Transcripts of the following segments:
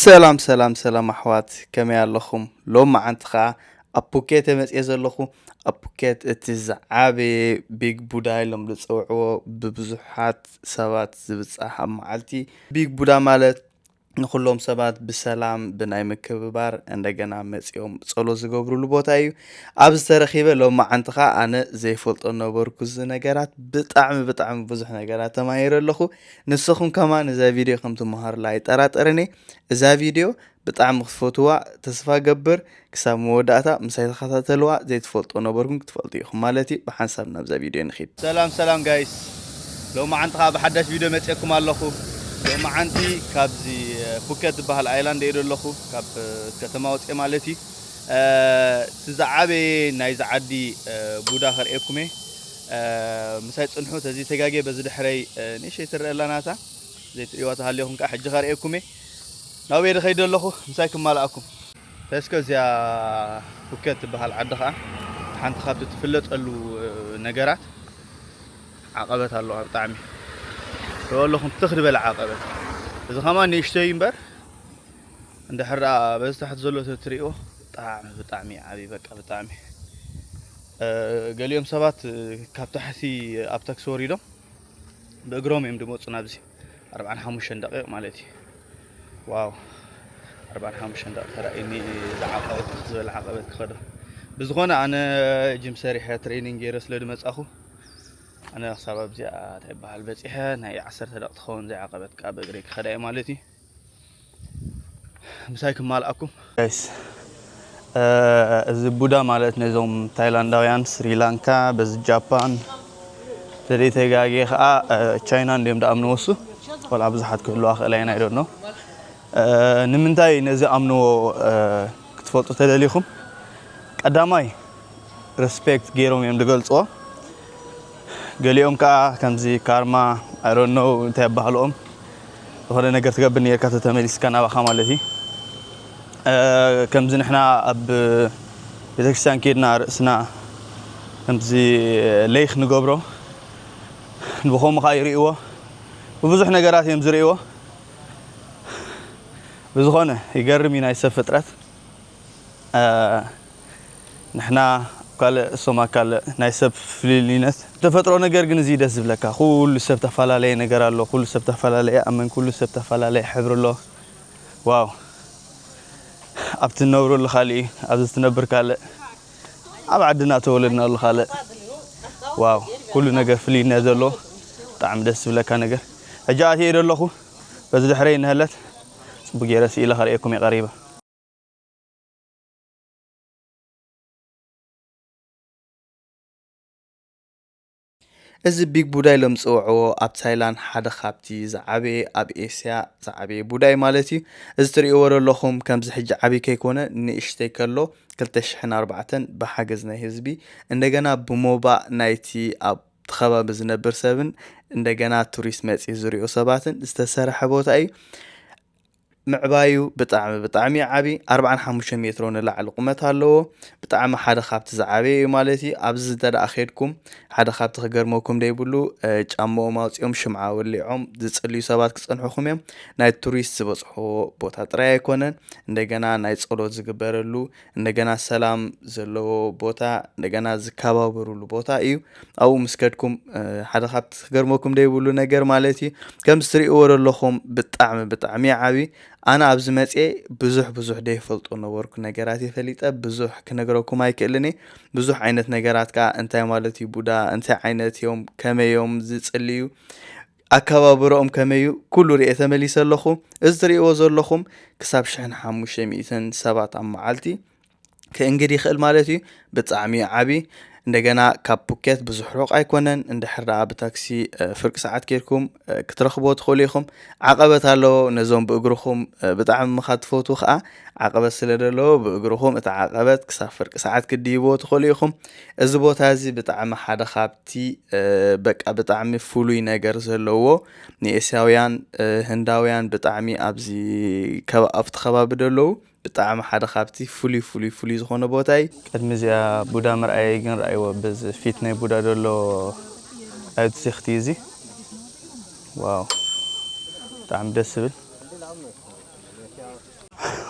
ሰላም ሰላም ሰላም ኣሕዋት፣ ከመይ ኣለኹም? ሎም መዓንቲ ኸዓ ኣብ ፑኬት እየ መፅየ ዘለኹ። ኣብ ፑኬት እቲ ዝዓበየ ቢግ ቡዳ ኢሎም ዝፅውዕዎ፣ ብብዙሓት ሰባት ዝብፃሕ ኣብ መዓልቲ። ቢግ ቡዳ ማለት ንኹሎም ሰባት ብሰላም ብናይ ምክብባር እንደገና መፂኦም ጸሎት ዝገብሩሉ ቦታ እዩ። ኣብዚ ተረኺበ ሎም መዓንቲ ኸዓ ኣነ ዘይፈልጦ ነበርኩ። እዚ ነገራት ብጣዕሚ ብጣዕሚ ብዙሕ ነገራት ተማሂረ ኣለኹ። ንስኹም ከማን እዛ ቪድዮ ከም ትመሃሩላ ኣይጠራጠርን እየ። እዛ ቪድዮ ብጣዕሚ ክትፈትዋ ተስፋ ገብር። ክሳብ መወዳእታ ምሳይ ተኸታተልዋ። ዘይትፈልጦ ነበርኩም ክትፈልጡ ኢኹም ማለት እዩ። ብሓንሳብ ናብዛ ቪድዮ ንኺድ። ሰላም ሰላም ጋይስ፣ ሎማዓንቲ ኸዓ ብሓዳሽ ቪድዮ መፅየኩም ኣለኹ። ሎማዓንቲ ካብዚ እ፣ ፑኬት ዝበሃል ኣይላንድ እየ ዘለኹ፣ ካብ እ፣ ከተማ ወፅየ ማለት እዩ። እ፣ እቲ ዝዓበየ ናይዚ ዓዲ እ፣ ቡዳ ከርእየኩም እየ። እ፣ ምሳይ ፅንሑ፣ ተዚ ተጋጌ በዚ ድሕረይ እ፣ ንእሽተይ ትረአ ኣላ ናታ። ዘይትርእይዋ ተሃልዮኹም ከዓ ሕጂ ከርእየኩም እየ። ናበይ ድኸይድ ኣለኹ? ምሳይ ክማልኣኩም። ተስከ እዚኣ ፑኬት ትበሃል ዓዲ ከዓ ሓንቲ ካብቲ ትፍለጠሉ እ፣ ነገራት ዓቐበት ኣለዋ ብጣዕሚ። ርኦ ኣለኹም ትኽ ዝበለ ዓቐበት። እዚ ከማን ንእሽተይ እምበር እንድሕር ደኣ በዚ ታሕቲ ዘሎ ተትርእይዎ ብጣዕሚ ብጣዕሚ ዓብዪ በቃ ብጣዕሚ እ፣ ገሊኦም ሰባት እ፣ ካብ ታሕቲ ኣብ ታክሲ ወሪዶም ብእግሮም እዮም ዝመፁ ናብዚ ኣርባዓን ሓሙሽተን ደቂቕ ማለት እዩ። ዋው ኣርባዓን ሓሙሽተን ደቂቕ ተራእዩኒ። ዝዓቐበት ትኽ ዝበለ ዓቐበት ክኸዶ ብዝኾነ ኣነ ጅም ሰሪሐ ትሬኒንግ ገይረ ስለ ዝመፃኹ ኣነ ክሳብ ኣብዚኣ እንታይ ይበሃል በፂሐ ናይ ዓሰርተ ደቂቕ ትኸውን ዘይዓቐበት ከዓ ብእግረይ ክኸዳ እየ ማለት እዩ። ምሳይ ክማልኣኩም ጋይስ። እዚ ቡዳ ማለት ነዞም ታይላንዳውያን፣ ስሪላንካ፣ በዚ ጃፓን፣ ተደይተጋጌ ከዓ ቻይና እንዲዮም ደኣምንወሱ። ቆልዓ ብዙሓት ክህልዋ ክእላ ኢና ይደኖ። ንምንታይ ነዚ ኣምንዎ ክትፈልጡ ተደሊኹም፣ ቀዳማይ ሬስፔክት ገይሮም እዮም ዝገልፅዎ። ገሊኦም ከዓ ከምዚ ካርማ፣ I don't know እንታይ ኣባህልኦም፣ ዝኾነ ነገር ትገብር ነርካ ተተመሊስካ ናባኻ ማለት እዩ። ከምዚ ንሕና ኣብ ቤተክርስትያን ኬድና ርእስና ከምዚ ለይኽ ንገብሮ፣ ብኸምኡ ከዓ ይርእይዎ። ብብዙሕ ነገራት እዮም ዝርእይዎ። ብዝኾነ ይገርም እዩ ናይ ሰብ ፍጥረት። ንሕና ካልእ እሶም ኣካል ናይ ሰብ ፍልልይነት ተፈጥሮ ነገር ግን እዚ ደስ ዝብለካ ኩሉ ሰብ ተፈላለየ ነገር ኣሎ። ኩሉ ሰብ ተፈላለየ ኣመን፣ ኩሉ ሰብ ተፈላለየ ሕብሪ ኣሎ። ዋው፣ ኣብቲ ንነብረሉ ካልእ፣ ኣብዚ ትነብር ካልእ፣ ኣብ ዓድና ተወለድናሉ ካልእ። ዋው፣ ኩሉ ነገር ፍልይነት ዘሎ ብጣዕሚ ደስ ዝብለካ ነገር። ሕጂ ኣትየ ዶ ኣለኹ በዚ ድሕረይ እንሀለት ጽቡቅ ገይረ ስኢለ ከርእየኩም እየ ቀሪበ። እዚ ቢግ ቡዳ ኢሎም ዝፅውዕዎ ኣብ ታይላንድ ሓደ ካብቲ ዝዓበየ ኣብ ኤስያ ዝዓበየ ቡዳ እዩ ማለት እዩ። እዚ ትርእይዎ ዘለኹም ከምዚ ሕጂ ዓብይ ከይኮነ ንእሽተይ ከሎ ክልተ ሽሕን ኣርባዕተን ብሓገዝ ናይ ህዝቢ እንደገና ብሞባእ ናይቲ ኣብ እቲ ከባቢ ዝነብር ሰብን እንደገና ቱሪስት መፂኡ ዝሪኦ ሰባትን ዝተሰርሐ ቦታ እዩ። ምዕባዩ ብጣዕሚ ብጣዕሚ ዓቢ ኣርባዓን ሓሙሽተ ሜትሮ ንላዕሊ ቁመት ኣለዎ። ብጣዕሚ ሓደ ካብቲ ዝዓበየ እዩ ማለት እዩ። ኣብዚ እንተ ደኣ ኬድኩም ሓደ ካብቲ ክገርመኩም ደይብሉ ጫምኦም ኣውፂኦም ሽምዓ ወሊዖም ዝፅልዩ ሰባት ክፀንሑኹም እዮም። ናይ ቱሪስት ዝበፅሕዎ ቦታ ጥራይ ኣይኮነን፣ እንደገና ናይ ፀሎት ዝግበረሉ እንደገና ሰላም ዘለዎ ቦታ እንደገና ዝከባበሩሉ ቦታ እዩ። ኣብኡ ምስ ከድኩም ሓደ ካብቲ ክገርመኩም ደይብሉ ነገር ማለት እዩ ከምዚ ትርእይዎ ዘለኹም ብጣዕሚ ብጣዕሚ ዓቢ። ኣነ ኣብዚ መፅየ ብዙሕ ብዙሕ ደይፈልጦ ነበርኩ ነገራት የፈሊጠ ብዙሕ ክነግረኩም ኣይክእልን እየ። ብዙሕ ዓይነት ነገራት ከዓ እንታይ ማለት እዩ ቡዳ እንታይ ዓይነት እዮም ከመይ እዮም ዝፅልዩ ኣከባብረኦም ከመይ እዩ ኩሉ ርኤ ተመሊሰ ኣለኹ። እዚ ትርእይዎ ዘለኹም ክሳብ ሽሕን ሓሙሽተ ሚእትን ሰባት ኣብ መዓልቲ ክእንግድ ይኽእል ማለት እዩ። ብጣዕሚ እዩ ዓቢ። እንደገና ካብ ፑኬት ብዙሕ ሩቕ ኣይኮነን። እንድሕር ደኣ ብታክሲ ፍርቂ ሰዓት ኬድኩም ክትረኽብዎ ትኽእሉ ኢኹም። ዓቐበት ኣለዎ። ነዞም ብእግርኹም ብጣዕሚ ምኻድ ትፈትዉ ኸኣ ዓቐበት ስለ ዘለዎ ብእግርኹም እቲ ዓቐበት ክሳብ ፍርቂ ሰዓት ክትድይብዎ ትኽእሉ ኢኹም። እዚ ቦታ እዚ ብጣዕሚ ሓደ ካብ እቲ በቃ ብጣዕሚ ፍሉይ ነገር ዘለዎ ንኤስያውያን ህንዳውያን ብጣዕሚ ኣብዚ ኣብቲ ከባቢ ደለዉ ብጣዕሚ ሓደ ካብቲ ፍሉይ ፍሉይ ፍሉይ ዝኾነ ቦታ እዩ። ቅድሚ እዚኣ ቡዳ ምርኣየይ ግን ረኣይዎ በዚ ፊት ናይ ቡዳ ደሎ ኣብቲ ሴክቲ እዚ ዋው ብጣዕሚ ደስ ዝብል።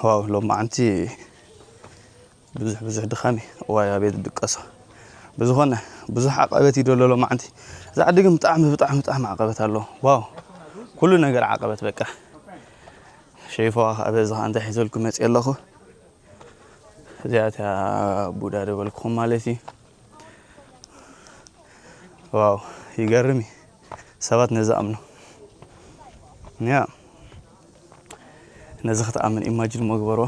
ዋው፣ ሎማዓንቲ ብዙሕ ብዙሕ ድኻም እዩ። እዋይ ኣቤት ድቀሶ። ብዝኾነ ብዙሕ ዓቐበት እዩ ደሎ ሎማዓንቲ። እዛ ዓዲ ግን ብጣዕሚ ብጣዕሚ ብጣዕሚ ዓቐበት ኣለዎ። ዋው፣ ኩሉ ነገር ዓቐበት በቃ። ሸይፎዋ ከዓ በዚ ከዓ እንታይ ሒዘልኩም መፅእ ኣለኹ። እዚኣ እቲኣ ቡዳ ደበልኩኹም ማለት እዩ። ዋው፣ ይገርም እዩ። ሰባት ነዚ ኣምኑ። ያ፣ ነዚ ክትኣምን ኢማጅን መግበሮ።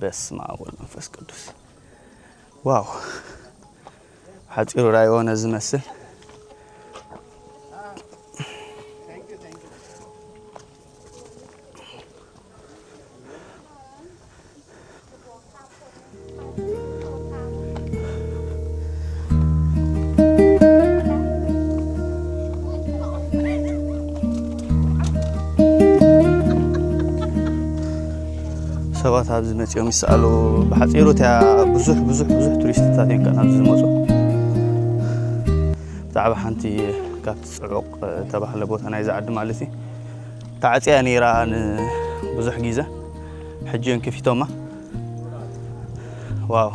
በስመ ኣብ ወወልድ መንፈስ ቅዱስ። ዋው፣ ሓፂሩ ራእይዎ ነዚ መስል። ሰባት ኣብዚ መፂኦም ይሰኣሉ። ብሓፂሩ እቲኣ ብዙሕ ብዙሕ ብዙሕ ቱሪስትታት እዮም ከኣ ኣብዚ ዝመፁ። ብዛዕባ ሓንቲ ካብቲ ፅዑቕ ተባህለ ቦታ ናይዚ ዓዲ ማለት እዩ፣ ተዓፅያ ነይራ ንብዙሕ ግዜ። ሕጂ እዮም ከፊቶማ። ዋው።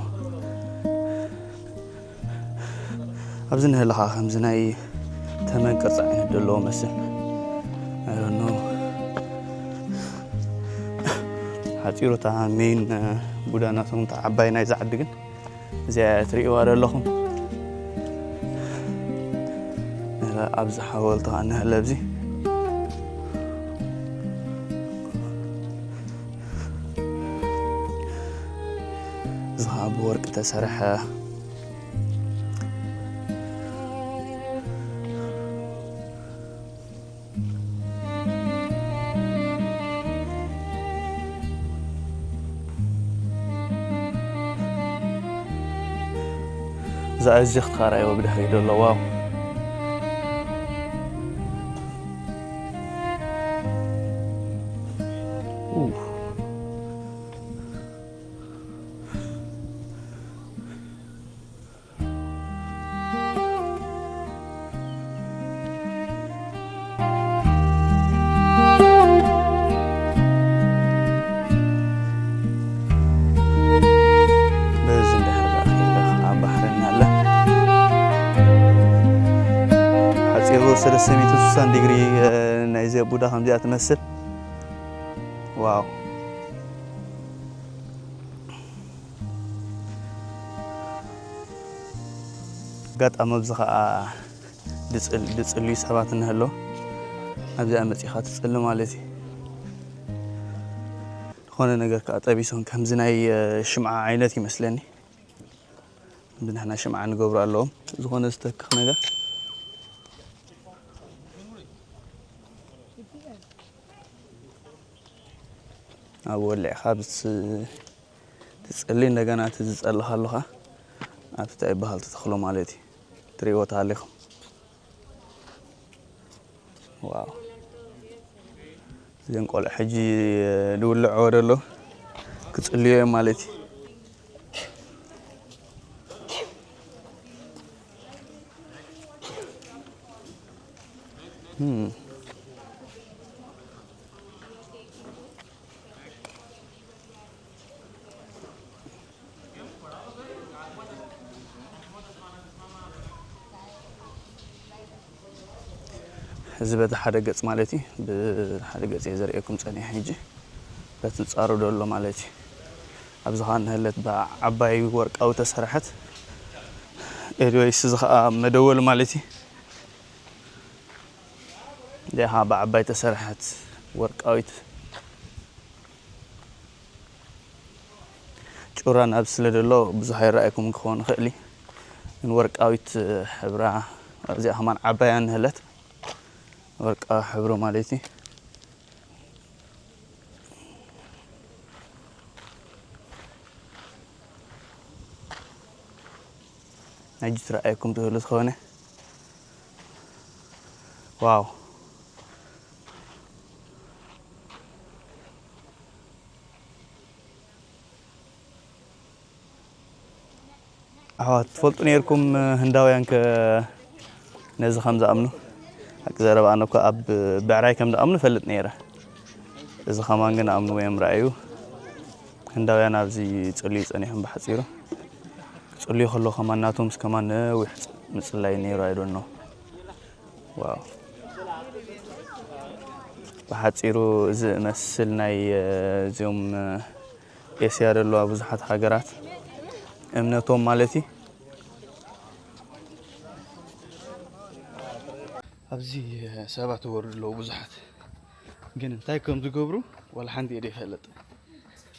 ኣብዚ ንህልኻ ከምዚ ናይ ተመን ቅርፂ ዓይነት ዘለዎ መስል። I don't know። ሓፂሩ እታ ሜን ቡዳ ናቶም እታ ዓባይ ናይዚ ዓዲ ግን እዚኣ እያ ትርእይዋ ዘለኹም። ኣብዚ ሓወልቲ ከዓ እንሀለ ኣብዚ። እዚ ከዓ ብወርቂ ተሰርሐ። እዛ እዚኽቲ ኻራይዎ ብድሕሪ ደሎ፣ ዋው። ኡፍ። በዚ እንድሕር ኣኺልካ ኣብ ባሕሪ እናለ ሓፂሩ ሰለስተ ሚእቲ ስሳን ዲግሪ፣ እ፣ ናይዚ ቡዳ ከምዚኣ ትመስል። ዋው። ኣጋጣሚ ኣብዚ ኸዓ ድፅል-፣ ድፅልዩ ሰባት እንሀሎ ኣብዚኣ መፂኻ ትፅሊ ማለት እዩ። ዝኾነ ነገር ከዓ ጠቢሶም ከምዚ ናይ፣ እ፣ ሽምዓ ዓይነት ይመስለኒ። ንሕና ሽምዓ ንገብሮ ኣለዎም። ዝኾነ ዝተክኽ ነገር ኣብ ወሊዕኻ ብስ-፣ ትጽሊ፣ እንደገና እቲ ዝጸለኻ ኣለኻ ኣብቲ እንታይ ይበሃል ትተኽሎ ማለት እዩ። ትሪእዎ ተሃሊኹም። ዋው። እዘን ቆልዑ ሕጂ ዝውልዕዎ ደሎ ክጽልዮ እዮም ማለት እዩ። እም። እዚ በቲ ሓደ ገጽ ማለት እዩ። ብሓደ ገጽ እየ ዘርእየኩም ጸኒሐ። ሕጂ በቲ ጻሩ ደሎ ማለት እዩ። ኣብዚ ኸኣ እንሀለት ብዓባይ ወርቃዊ ተሰርሐት ኤድወይስ፣ እዚ ኸኣ መደወል ማለት እዩ። እዚኣ ኸኣ ብዓባይ ተሰርሐት ወርቃዊት ጩራ ናብ ስለ ደሎ ብዙሕ ኣይረኣየኩም ክኸውን ይኽእል እዩ። ግን ወርቃዊት ሕብራ፣ እዚኣ ከማን ዓባያ እንሀለት ወርቃዊ ሕብሪ ማለት እዩ። ሕጂ ትረኣየኩም ትህሉ ዝኾነ። ዋው። ኣሕዋት፣ ትፈልጡ ነይርኩም ህንዳውያን ከ ነዚ ከም ዝኣምኑ? ሓቂ ዘረባ፣ ኣነ እኮ ኣብ ብዕራይ ከም ዝኣምኑ እፈልጥ ነይረ። እዚ ከማን ግን ኣምንዎ እዮም፣ ረኣዩ። ህንዳውያን ኣብዚ ይጽልዩ ጸኒሖም ብሓጺሩ። ክጽልዩ ከለዉ ከማን ናቶምስ ከማን ነዊሕ ምጽላይ ነይሩ፣ I don't know። ዋው። ብሓጺሩ እዚ እመስል ናይ፣ እ፣ እዚኦም፣ እ፣ ኤስያ ዘለዋ ብዙሓት ሃገራት እምነቶም ማለት እዩ። ኣብዚ ሰባት ይወርዱ ኣለዉ ብዙሓት፣ ግን እንታይ ከም ዝገብሩ ዋላ ሓንቲ ኢደ ይፈልጥ።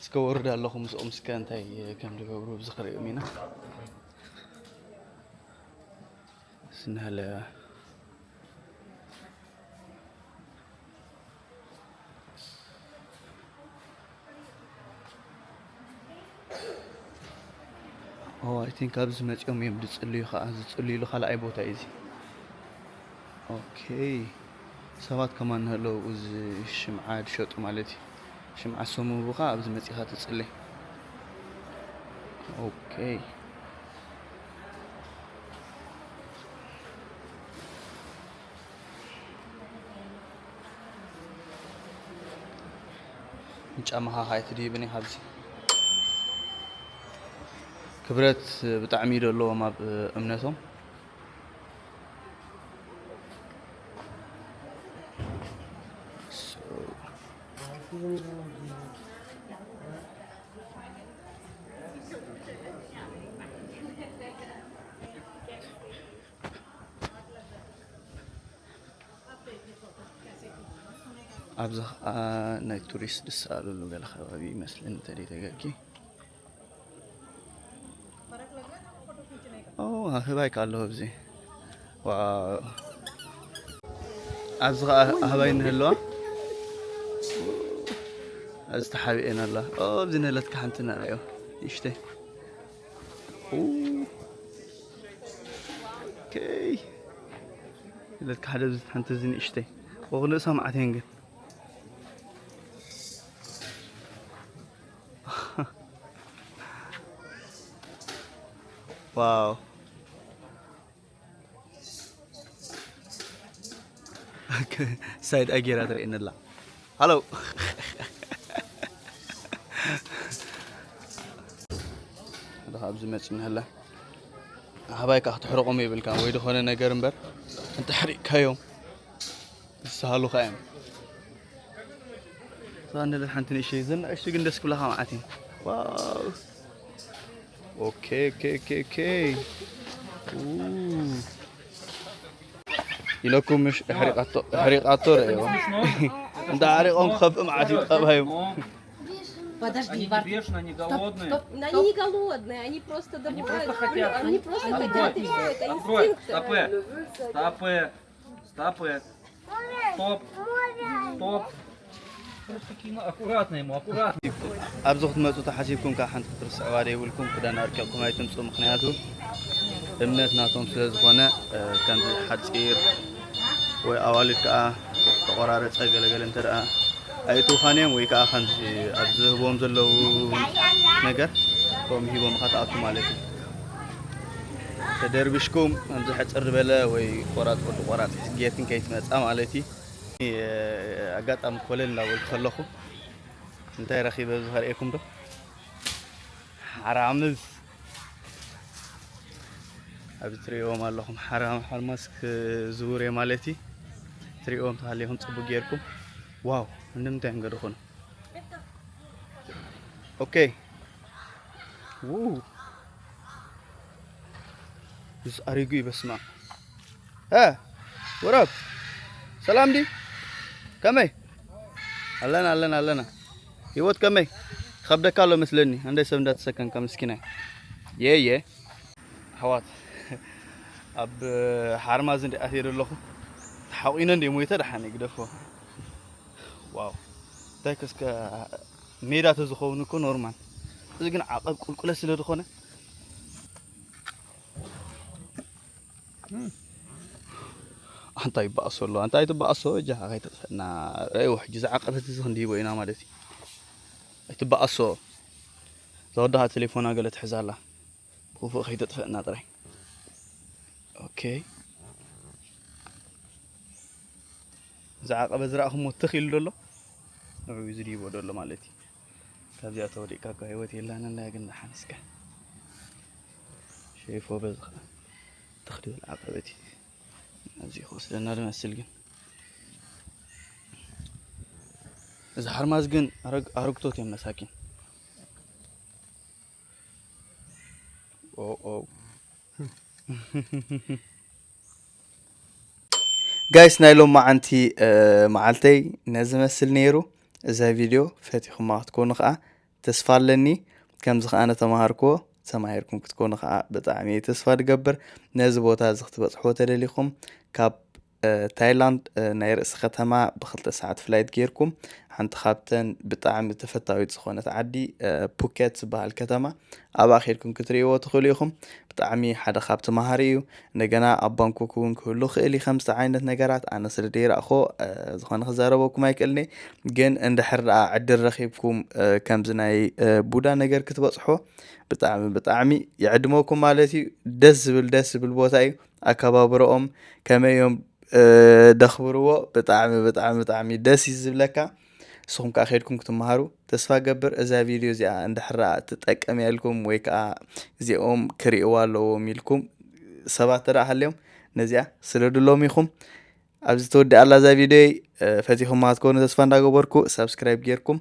እስከ ወርድ ኣለኹ ምስኦም፣ እስከ እንታይ ከም ዝገብሩ ኣብዚ ክርእዮም ኢና። ስናለ ኦ፣ I think ኣብዚ መጺኦም እዮም ዝጽልዩ፣ ከዓ ዝጽልዩሉ ካልኣይ ቦታ እዩ እዚ። ኦኬ፣ ሰባት ከማን ንህለው እዚ ሽምዓ ዝሸጡ ማለት እዩ። ሽምዓ ሰሙቡ ከዓ ኣብዚ መጺኻ ትጽሊ። ኦኬ። ንጫማኻ ካይትድይብን ኢኻ ኣብዚ። ክብረት ብጣዕሚ እዩ ዘለዎም ኣብ እምነቶም። ኣብዚ ኸዓ ናይ ቱሪስት ዝሰኣልሉ ገለ ከባቢ ይመስለኒ፣ እንተደይ ተገርኪ። ኦ፣ ኣህባይ ከ ኣለዎ ኣብዚ። ዋው። ኣብዚ ኸዓ ኣህባይ እንህለዋ። እዚ ተሓቢኤን ኣላ። ኦ፣ ኣብዚ ንህለትካ ሓንቲ ንኣዮ። ንእሽተይ። ኡ። ኦኬ። ንህለትካ ሓደ ኣብዚ ሓንቲ እዚ ንእሽተይ። ወኽልእሳ መዓት እየን ግን። ዋው። ኦኬ፣ ሳይድ ኣጌራ ትርእየኒ ኣላ። ሃሎ። ደኻ ኣብዚ መጺና ኣላ። ኣህባይ ከኣ ክትሕርቆም የብልካን ወይ ዝኾነ ነገር እምበር፣ እንተሕሪቅካዮም ዝሰሃሉኻ እዮም። እዛ ንለ ሓንቲ ንእሽተይ፣ እዘን ንእሽቱ ግን ደስ ክብላኻ መዓት እየን። ዋው። ኦኬ፣ ኦኬ፣ ኦኬ፣ ኦኬ። ኡ። ኢለኩም ምሽ፣ ኣሕሪቃቶ፣ ኣሕሪቃቶ ረእይዎ። እንዳ ኣሕሪቆም ክኸፍእ መዓት እዩ፣ ጠባዮም። Подожди, Они не Варя. Стоп, голодные. Стоп, Они не голодные, они просто добывают. Они просто Они хотят. просто Они хотят и всё, это Открой, инстинкт. Стопэ. Стопэ. Стопэ. Стоп. Стоп. Просто такие ма-, аккуратно ему, аккуратно. ኣብዚ ክትመፁ ተሓሲብኩም ከዓ ሓንቲ ክትርስዕዋ ዘይብልኩም፣ ክዳን ኣርቂቕኩም ኣይትምፁ። ምኽንያቱ እምነት ናቶም ስለ ዝኾነ፣ እ፣ ከምዚ ሓፂር ወይ ኣዋልድ ከዓ ተቆራረፀ ገለገለ እንተ ደኣ ኣይእትውኻን እዮም፣ ወይ ከዓ ከምዚ ኣብ ዝህብዎም ዘለዉ ነገር ከምኡ ሂቦም ኢኻ ትኣቱ ማለት እዩ። ተደርቢሽኩም ከምዚ ሕፅር ዝበለ ወይ ቆራፅ ወዲ ቆራፅ ጌርክን ከይትመፃ ማለት እዩ። ኣጋጣሚ ኮለል እናበልኩ ከለኹ እንታይ ረኺበ ኣብዚ ከርእየኩም ዶ? ሓራምዝ ኣብዚ ትርእይዎም ኣለኹም። ሓራም ሓርማዝ ክዝውር እየ ማለት እዩ። ትርእይዎም ተሃሊኹም ጽቡቅ ጌርኩም። ዋው፣ ንምንታይ እዮም ገድኹም? ኦኬ። ው። እዚ ኣሪጉ እዩ፣ በስመ ኣብ። እ፣ ወረብ። ሰላም ዲ? ከመይ? ኣለና፣ ኣለና፣ ኣለና። ህይወት ከመይ? ይኸብደካ ኣሎ መስለኒ። ኣንዳይ ሰብ እንዳተሰከንካ ምስኪናይ። የ፣ የ። ኣሕዋት፣ ኣብ ሓርማዝ እንደ ኣትየ ዘለኹ። ተሓቒነ እንደ ሞይተ ደሓን ግደፎ። ዋው። እንታይ ከስከ ሜዳ ተዝኸውን እኮ ኖርማል። እዚ ግን ዓቐብ ቁልቁለት ስለ ዝኾነ። ኣንታ ይበኣሶ ኣሎ፣ ኣንታ ኣይትበኣሶ፣ እጃኻ ከይተጥፈና። ረእይዎ ሕጂ፣ ዝዓቀበት እዚ ክንድይቦ ኢና ማለት እዩ። ኣይትበኣሶ። እዛ ወዳኻ ቴሌፎና ገለ ትሕዝ ኣላ። ክፉእ ከይተጥፈና ጥራይ። ኦኬ። ዝዓቀበ ዝረኣኹሞ ትኽ ኢሉ ደሎ፣ ንዑ እዩ ዝድይቦ ደሎ ማለት እዩ። ካብዚኣ ተወዲእካ እኳ ህይወት የላን እንዳ ግን ደሓን እስከ ሸይፎ በዚ ኸ ተኽዲ በል ዓቐበት እዩ። ኣብዚ ክወስደና ዝመስል ግን እዚ ሓርማዝ ግን ኣረግ- ኣረግቶት እዮም መሳኪን። ኦ ኦ ጋይስ ናይ ሎማዓንቲ መዓልተይ ነዚ መስል ነይሩ። እዛ ቪድዮ ፈቲኹማ ክትኮኑ ከዓ ተስፋ ኣለኒ። ከምዚ ከዓ ነተምሃርክዎ ተማሂርኩም ክትኮኑ ከዓ ብጣዕሚ እየ ተስፋ ዝገብር። ነዚ ቦታ እዚ ክትበፅሕዎ ተደሊኹም ካብ ታይላንድ ናይ ርእሲ ከተማ ብክልተ ሰዓት ፍላይት ጌርኩም ሓንቲ ካብተን ብጣዕሚ ተፈታዊት ዝኾነት ዓዲ ፑኬት ዝበሃል ከተማ ኣብኣ ኬድኩም ክትርእይዎ ትኽእሉ ኢኹም። ብጣዕሚ ሓደ ካብቲ መሃሪ እዩ። እንደገና ኣብ ባንኮክ እውን ክህሉ ክእል እዩ ከምዚ ዓይነት ነገራት ኣነ ስለ ደይረእኾ ዝኾነ ክዛረበኩም ኣይክእልኒ። ግን እንድሕር ደኣ ዕድል ረኺብኩም ከምዚ ናይ ቡዳ ነገር ክትበፅሖ ብጣዕሚ ብጣዕሚ ይዕድመኩም ማለት እዩ። ደስ ዝብል ደስ ዝብል ቦታ እዩ። ኣከባብረኦም ከመይ እዮም ደኽብርዎ ብጣዕሚ ብጣዕሚ ብጣዕሚ ደስ እዩ ዝብለካ። ንስኹም ከዓ ከድኩም ክትመሃሩ ተስፋ ገብር። እዛ ቪድዮ እዚኣ እንድሕር ትጠቀም ያልኩም ወይ ከዓ እዚኦም ክርእይዋ ኣለዎም ኢልኩም ሰባት ተደኣ ሃልዮም ነዚኣ ስደዱሎም ኢኹም። ኣብዚ ተወዲኣ ኣላ እዛ ቪድዮይ። ፈቲኹማ ክትኮኑ ተስፋ እንዳገበርኩ ሳብስክራይብ ጌርኩም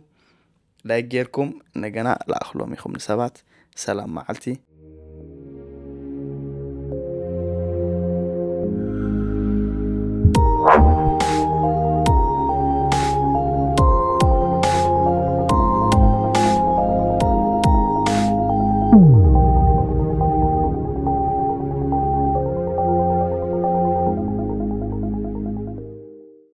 ላይክ ጌርኩም እንደገና ለኣኽሎም ኢኹም ንሰባት። ሰላም መዓልቲ።